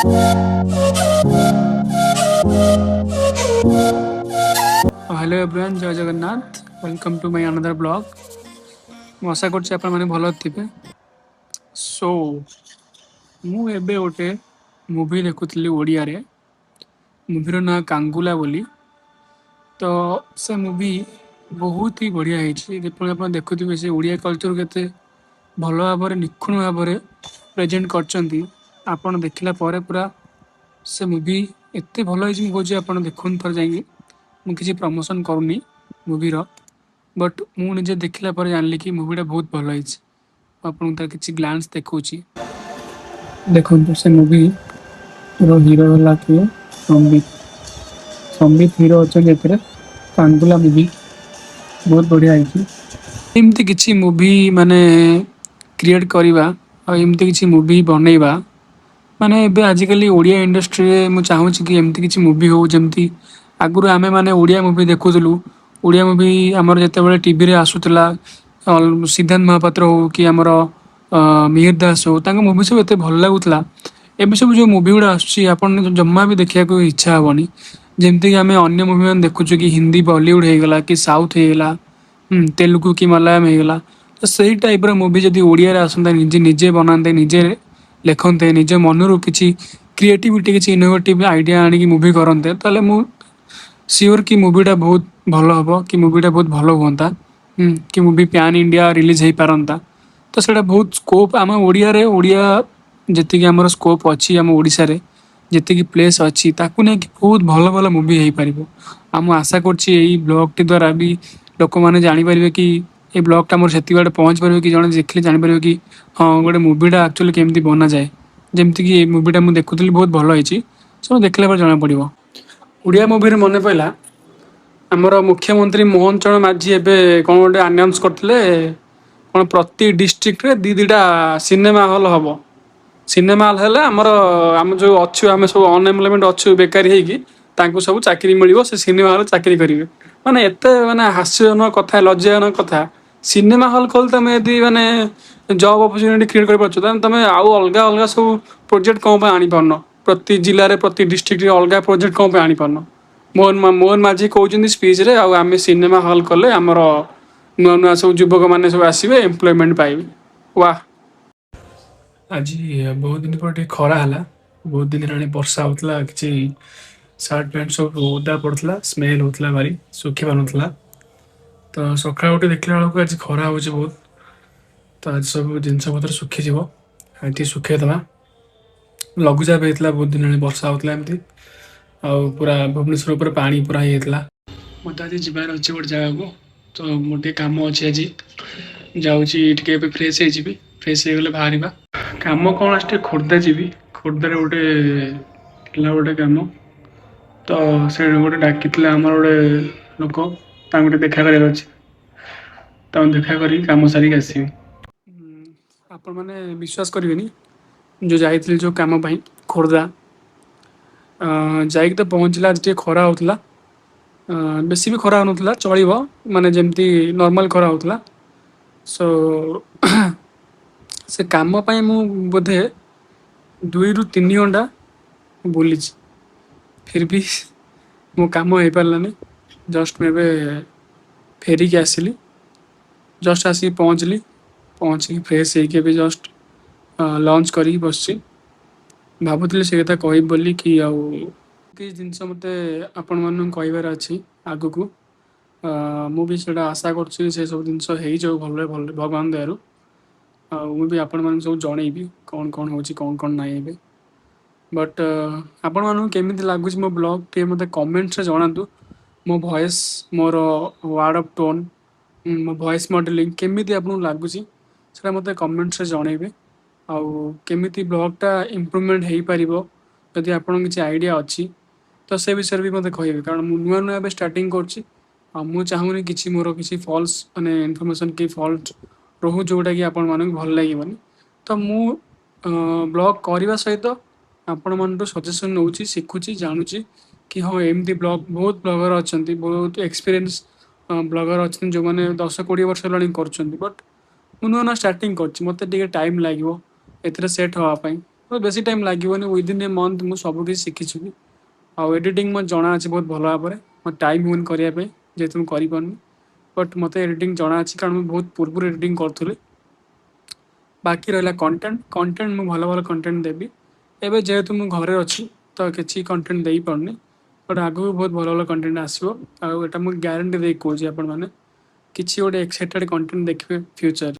Hello everyone, Jay Jagannath. Welcome to my another vlog. ମୁଁ ଆଶା କରୁଛି ଆପଣମାନେ ଭଲ ଥିବେ। ସୋ ମୁଁ ଏବେ ଗୋଟେ ମୁଭି ଦେଖୁଥିଲି ଓଡ଼ିଆରେ, ମୁଭିର ନାଁ କାଙ୍ଗୁଲା ବୋଲି। ତ ସେ ମୁଭି ବହୁତ ହି ବଢ଼ିଆ ହେଇଛି। ଯେପରି ଆପଣ ଦେଖୁଥିବେ, ସେ ଓଡ଼ିଆ କଲଚର୍ କେତେ ଭଲ ଭାବରେ, ନିଖୁଣ ଭାବରେ ପ୍ରେଜେଣ୍ଟ କରିଛନ୍ତି। ଆପଣ ଦେଖିଲା ପରେ ପୁରା ସେ ମୁଭି ଏତେ ଭଲ ହେଇଛି, ମୁଁ କହୁଛି ଆପଣ ଦେଖନ୍ତୁ ଥରେ ଯାଇକି। ମୁଁ କିଛି ପ୍ରମୋସନ୍ କରୁନି ମୁଭିର, ବଟ୍ ମୁଁ ନିଜେ ଦେଖିଲା ପରେ ଜାଣିଲି କି ମୁଭିଟା ବହୁତ ଭଲ ହେଇଛି। ମୁଁ ଆପଣଙ୍କୁ ତାର କିଛି ଗ୍ଲାନ୍ସ ଦେଖାଉଛି, ଦେଖନ୍ତୁ। ସେ ମୁଭିର ହିରୋ ହେଲା କିଏ? ସମ୍ବିତ। ସମ୍ବିତ ହିରୋ ଅଛନ୍ତି ଏଥିରେ। କାଙ୍ଗୁଲା ମୁଭି ବହୁତ ବଢ଼ିଆ ହେଇଛି। ଏମିତି କିଛି ମୁଭି ମାନେ କ୍ରିଏଟ୍ କରିବା ଆଉ ଏମିତି କିଛି ମୁଭି ବନେଇବା, ମାନେ ଏବେ ଆଜିକାଲି ଓଡ଼ିଆ ଇଣ୍ଡଷ୍ଟ୍ରିରେ ମୁଁ ଚାହୁଁଛି କି ଏମିତି କିଛି ମୁଭି ହଉ, ଯେମିତି ଆଗରୁ ଆମେମାନେ ଓଡ଼ିଆ ମୁଭି ଦେଖୁଥିଲୁ। ଓଡ଼ିଆ ମୁଭି ଆମର ଯେତେବେଳେ ଟିଭିରେ ଆସୁଥିଲା, ସିଦ୍ଧାନ୍ତ ମହାପାତ୍ର ହଉ କି ଆମର ମିହିର ଦାସ ହଉ, ତାଙ୍କ ମୁଭି ସବୁ ଏତେ ଭଲ ଲାଗୁଥିଲା। ଏବେ ସବୁ ଯେଉଁ ମୁଭି ଗୁଡ଼ା ଆସୁଛି, ଆପଣ ଜମା ବି ଦେଖିବାକୁ ଇଚ୍ଛା ହେବନି। ଯେମିତିକି ଆମେ ଅନ୍ୟ ମୁଭି ମାନେ ଦେଖୁଛୁ କି ହିନ୍ଦୀ ବଲିଉଡ଼ ହେଇଗଲା କି ସାଉଥ୍ ହେଇଗଲା, ତେଲୁଗୁ କି ମଲୟାଲମ ହେଇଗଲା, ତ ସେଇ ଟାଇପ୍ର ମୁଭି ଯଦି ଓଡ଼ିଆରେ ଆସନ୍ତା, ନିଜେ ନିଜେ ବନାନ୍ତେ, ନିଜେ ଲେଖନ୍ତେ, ନିଜ ମନରୁ କିଛି କ୍ରିଏଟିଭିଟି, କିଛି ଇନୋଭେଟିଭ୍ ଆଇଡ଼ିଆ ଆଣିକି ମୁଭି କରନ୍ତେ, ତାହେଲେ ମୁଁ ସିଓର କି ମୁଭିଟା ବହୁତ ଭଲ ହେବ, କି ମୁଭିଟା ବହୁତ ଭଲ ହୁଅନ୍ତା, କି ମୁଭି ପ୍ୟାନ୍ ଇଣ୍ଡିଆ ରିଲିଜ୍ ହେଇପାରନ୍ତା। ତ ସେଇଟା ବହୁତ ସ୍କୋପ୍ ଆମ ଓଡ଼ିଆରେ। ଓଡ଼ିଆ ଯେତିକି ଆମର ସ୍କୋପ୍ ଅଛି, ଆମ ଓଡ଼ିଶାରେ ଯେତିକି ପ୍ଲେସ୍ ଅଛି, ତାକୁ ନେଇକି ବହୁତ ଭଲ ଭଲ ମୁଭି ହେଇପାରିବ। ଆଉ ମୁଁ ଆଶା କରୁଛି ଏଇ ବ୍ଲଗ୍ଟି ଦ୍ୱାରା ବି ଲୋକମାନେ ଜାଣିପାରିବେ କି ଏଇ ବ୍ଲଗ୍ଟା ମୋର ସେତିକି ବାଟ ପହଞ୍ଚି ପାରିବ କି ଜଣେ ଦେଖିଲେ ଜାଣିପାରିବ କି ହଁ, ଗୋଟେ ମୁଭିଟା ଆକ୍ଚୁଆଲି କେମିତି ବନାଯାଏ। ଯେମିତିକି ଏଇ ମୁଭିଟା ମୁଁ ଦେଖୁଥିଲି, ବହୁତ ଭଲ ହେଇଛି। ସବୁ ଦେଖିଲା ପରେ ଜଣାପଡ଼ିବ। ଓଡ଼ିଆ ମୁଭିରେ ମନେ ପଡ଼ିଲା, ଆମର ମୁଖ୍ୟମନ୍ତ୍ରୀ ମୋହନ ଚରଣ ମାଝୀ ଏବେ କ'ଣ ଗୋଟେ ଆନାଉନ୍ସ କରିଥିଲେ, କ'ଣ ପ୍ରତି ଡିଷ୍ଟ୍ରିକ୍ଟରେ ଦୁଇ ଦୁଇଟା ସିନେମା ହଲ୍ ହବ। ସିନେମା ହଲ୍ ହେଲେ ଆମର ଆମ ଯେଉଁ ଅଛୁ, ଆମେ ସବୁ ଅନଏମ୍ପ୍ଲୟମେଣ୍ଟ ଅଛୁ ବେକାରୀ ହେଇକି, ତାଙ୍କୁ ସବୁ ଚାକିରି ମିଳିବ, ସେ ସିନେମା ହଲ୍ ଚାକିରି କରିବେ। ମାନେ ଏତେ ମାନେ ହାସ୍ୟଜନକ କଥା, ଲଜ୍ଜାଜନକ କଥା। ସିନେମା ହଲ୍ ଖୋଲି ତମେ ଯଦି ମାନେ ଜବ୍ ଅପରଚ୍ୟୁନିଟି କ୍ରିଏଟ୍ କରିପାରୁଛ, ତାହେଲେ ତମେ ଆଉ ଅଲଗା ଅଲଗା ସବୁ ପ୍ରୋଜେକ୍ଟ କ'ଣ ପାଇଁ ଆଣିପାରୁନ? ପ୍ରତି ଜିଲ୍ଲାରେ, ପ୍ରତି ଡିଷ୍ଟ୍ରିକ୍ଟରେ ଅଲଗା ପ୍ରୋଜେକ୍ଟ କ'ଣ ପାଇଁ ଆଣିପାରୁନ? ମୋହନ ମାଝୀ କହୁଛନ୍ତି ସ୍ପିଚ୍ରେ, ଆଉ ଆମେ ସିନେମା ହଲ୍ କଲେ ଆମର ନୂଆ ନୂଆ ସବୁ ଯୁବକମାନେ ସବୁ ଆସିବେ, ଏମ୍ପ୍ଲୟମେଣ୍ଟ ପାଇବେ। ୱାହ! ଆଜି ବହୁତ ଦିନ ପରେ ଟିକେ ଖରା ହେଲା। ବହୁତ ଦିନ ହେଲାଣି ବର୍ଷା ହଉଥିଲା, କିଛି ସାର୍ଟ ପ୍ୟାଣ୍ଟ ସବୁ ଓଦା ପଡ଼ୁଥିଲା, ସ୍ମେଲ୍ ହଉଥିଲା ଭାରି, ଶୁଖି ପାରୁନଥିଲା। ତ ସକାଳୁ ଉଠି ଦେଖିଲା ବେଳକୁ ଆଜି ଖରା ହଉଛି ବହୁତ। ତ ଆଜି ସବୁ ଜିନିଷ ପତ୍ର ଶୁଖିଯିବ, ଆଜି ଟିକେ ଶୁଖେଇଦେବା। ଲଘୁଚାପ ହେଇଥିଲା, ବହୁତ ଦିନ ହେଲାଣି ବର୍ଷା ହଉଥିଲା ଏମିତି, ଆଉ ପୁରା ଭୁବନେଶ୍ୱର ଉପରେ ପାଣି ପୁରା ହେଇଯାଇଥିଲା। ମୋତେ ଆଜି ଯିବାର ଅଛି ଗୋଟେ ଜାଗାକୁ, ତ ମୋର ଟିକେ କାମ ଅଛି ଆଜି। ଯାଉଛି ଟିକେ, ଏବେ ଫ୍ରେଶ୍ ହେଇଯିବି। ଫ୍ରେଶ୍ ହେଇଗଲେ ବାହାରିବା। କାମ କ'ଣ ଅଛି, ଟିକେ ଖୋର୍ଦ୍ଧା ଯିବି। ଖୋର୍ଦ୍ଧାରେ ଗୋଟେ ଥିଲା ଗୋଟେ କାମ, ତ ସେ ଗୋଟେ ଡାକିଥିଲେ ଆମର ଗୋଟେ ଲୋକ, ତାଙ୍କୁ ଟିକେ ଦେଖା କରିବାର ଅଛି। ତାଙ୍କୁ ଦେଖା କରିକି କାମ ସାରିକି ଆସିବି। ଆପଣମାନେ ବିଶ୍ୱାସ କରିବେନି, ଯେଉଁ ଯାଇଥିଲି ଯେଉଁ କାମ ପାଇଁ ଖୋର୍ଦ୍ଧା, ଯାଇକି ତ ପହଞ୍ଚିଲା, ଆଜି ଟିକେ ଖରା ହେଉଥିଲା। ବେଶୀ ବି ଖରା ହେଉନଥିଲା, ଚଳିବ, ମାନେ ଯେମିତି ନର୍ମାଲ ଖରା ହେଉଥିଲା। ସୋ ସେ କାମ ପାଇଁ ମୁଁ ବୋଧେ 2ରୁ 3 ଘଣ୍ଟା ବୁଲିଛି, ଫିର୍ ବି ମୋ କାମ ହେଇପାରିଲାନି। ଜଷ୍ଟ ମୁଁ ଏବେ ଫେରିକି ଆସିଲି, ଜଷ୍ଟ ଆସିକି ପହଞ୍ଚିଲି। ପହଞ୍ଚିକି ଫ୍ରେଶ୍ ହେଇକି ଏବେ ଜଷ୍ଟ ଲଞ୍ଚ କରିକି ବସିଛି। ଭାବୁଥିଲି ସେ କଥା କହିବି ବୋଲି କି ଆଉ କିଛି ଜିନିଷ ମୋତେ ଆପଣମାନଙ୍କୁ କହିବାର ଅଛି ଆଗକୁ। ମୁଁ ବି ସେଇଟା ଆଶା କରୁଛି, ସେ ସବୁ ଜିନିଷ ହେଇଯାଉ ଭଲରେ ଭଲରେ ଭଗବାନ ଦୟାରୁ। ଆଉ ମୁଁ ବି ଆପଣମାନଙ୍କୁ ସବୁ ଜଣେଇବି କ'ଣ କ'ଣ ହେଉଛି, କ'ଣ କ'ଣ ନାହିଁ ଏବେ। ବଟ୍ ଆପଣମାନଙ୍କୁ କେମିତି ଲାଗୁଛି ମୋ ବ୍ଲଗ୍, ଟିକେ ମୋତେ କମେଣ୍ଟସରେ ଜଣାନ୍ତୁ। ମୋ ଭଏସ୍, ମୋର ୱାର୍ଡ଼ ଅଫ୍ ଟୋନ୍, ମୋ ଭଏସ୍ ମଡ଼େଲିଂ କେମିତି ଆପଣଙ୍କୁ ଲାଗୁଛି, ସେଇଟା ମୋତେ କମେଣ୍ଟସରେ ଜଣେଇବେ। ଆଉ କେମିତି ବ୍ଲଗ୍ଟା ଇମ୍ପ୍ରୁଭମେଣ୍ଟ ହେଇପାରିବ, ଯଦି ଆପଣଙ୍କ କିଛି ଆଇଡ଼ିଆ ଅଛି, ତ ସେ ବିଷୟରେ ବି ମୋତେ କହିବେ। କାରଣ ମୁଁ ନୂଆ ନୂଆ ଏବେ ଷ୍ଟାର୍ଟିଂ କରୁଛି, ଆଉ ମୁଁ ଚାହୁଁନି କିଛି ମୋର କିଛି ଫଲ୍ସ ମାନେ ଇନଫର୍ମେସନ୍ କି ଫଲ୍ଟ ରହୁ, ଯେଉଁଟାକି ଆପଣମାନଙ୍କୁ ଭଲ ଲାଗିବନି। ତ ମୁଁ ବ୍ଲଗ୍ କରିବା ସହିତ ଆପଣମାନଠୁ ସଜେସନ୍ ନେଉଛି, ଶିଖୁଛି, ଜାଣୁଛି କି ହଁ, ଏମିତି ବ୍ଲଗ୍। ବହୁତ ବ୍ଲଗର୍ ଅଛନ୍ତି, ବହୁତ ଏକ୍ସପିରିଏନ୍ସ ବ୍ଲଗର୍ ଅଛନ୍ତି, ଯେଉଁମାନେ 10-20 ବର୍ଷ ହେଲାଣି କରୁଛନ୍ତି। ବଟ୍ ମୁଁ ନୂଆ ନୂଆ ଷ୍ଟାର୍ଟିଂ କରୁଛି, ମୋତେ ଟିକେ ଟାଇମ୍ ଲାଗିବ ଏଥିରେ ସେଟ୍ ହେବା ପାଇଁ। ତ ବେଶୀ ଟାଇମ୍ ଲାଗିବନି, ୱିଦିନ୍ ଏ ମନ୍ଥ ମୁଁ ସବୁ କିଛି ଶିଖିଯିବି। ଆଉ ଏଡ଼ିଟିଂ ମୋତେ ଜଣା ଅଛି ବହୁତ ଭଲ ଭାବରେ। ମୋତେ ଟାଇମ୍ ହୁଏନି କରିବା ପାଇଁ, ଯେହେତୁ ମୁଁ କରିପାରୁନି, ବଟ୍ ମୋତେ ଏଡ଼ିଟିଂ ଜଣା ଅଛି, କାରଣ ମୁଁ ବହୁତ ପୂର୍ବରୁ ଏଡ଼ିଟିଂ କରୁଥିଲି। ବାକି ରହିଲା କଣ୍ଟେଣ୍ଟ। କଣ୍ଟେଣ୍ଟ ମୁଁ ଭଲ ଭଲ କଣ୍ଟେଣ୍ଟ ଦେବି। ଏବେ ଯେହେତୁ ମୁଁ ଘରେ ଅଛି, ତ କିଛି କଣ୍ଟେଣ୍ଟ ଦେଇପାରୁନି, ବଟ୍ ଆଗକୁ ବହୁତ ଭଲ ଭଲ କଣ୍ଟେଣ୍ଟ ଆସିବ। ଆଉ ଏଇଟା ମୁଁ ଗ୍ୟାରେଣ୍ଟି ଦେଇକି କହୁଛି, ଆପଣମାନେ କିଛି ଗୋଟେ ଏକ୍ସାଇଟେଡ଼ କଣ୍ଟେଣ୍ଟ ଦେଖିବେ ଫ୍ୟୁଚର୍।